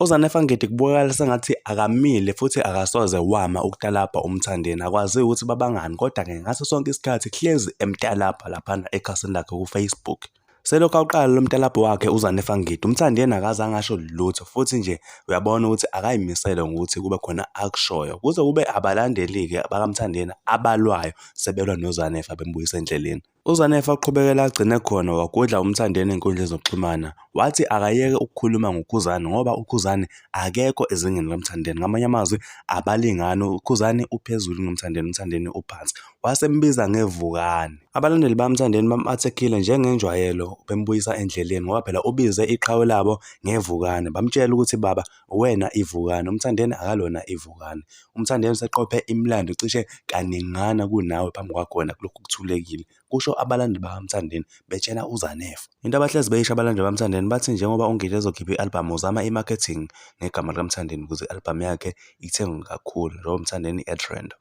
UZanefa Ngidi kubukeka sengathi akamile futhi akasoze wama ukutalabha uMthandeni. Akwaziwa ukuthi babangani kodwa-ke ngaso sonke isikhathi hlezi emtalabha laphana ekhasini lakhe ku-Facebook. Selokhu awuqala lo mtalabho wakhe uZanefa Ngidi, uMthandeni akazange asho lutho futhi nje uyabona ukuthi akayimisele ngokuthi kube khona akushoyo. Kuze kube abalandeli-ke bakaMthandeni abalwayo sebelwa noZanefa bembuyisa endleleni. UZanefa uqhubekela agcine khona wagudla uMthandeni ezinkundleni zokuxhumana, wathi akayeke ukukhuluma ngoKhuzani ngoba uKhuzani akekho ezingeni likaMthandeni. Ngamanye amazwi abalingani, uKhuzani uphezulu kunoMthandeni, uMthandeni uphansi. Wasembiza ngevukane. Abalandeli bakaMthandeni bam-athekhile njengenjwayelo bembuyisa endleleni ngoba phela ubize iqhawe labo ngevukane. Bamtshela ukuthi baba uwena ivukane, uMthandeni akalona ivukane. UMthandeni useqophe imilando cishe kaningana kunawe phambi kwakho wena kulokhu kuthulekile, kusho abalandeli bakaMthandeni betshela uZanefa. Into abahlezi beyisho abalandeli bakaMthandeni bathi njengoba uNgidi ezokhipha i-albhamu uzama i-marketing ngegama likaMthandeni ukuze i-albhamu yakhe ithengwe kakhulu njengoba uMthandeni e-trend.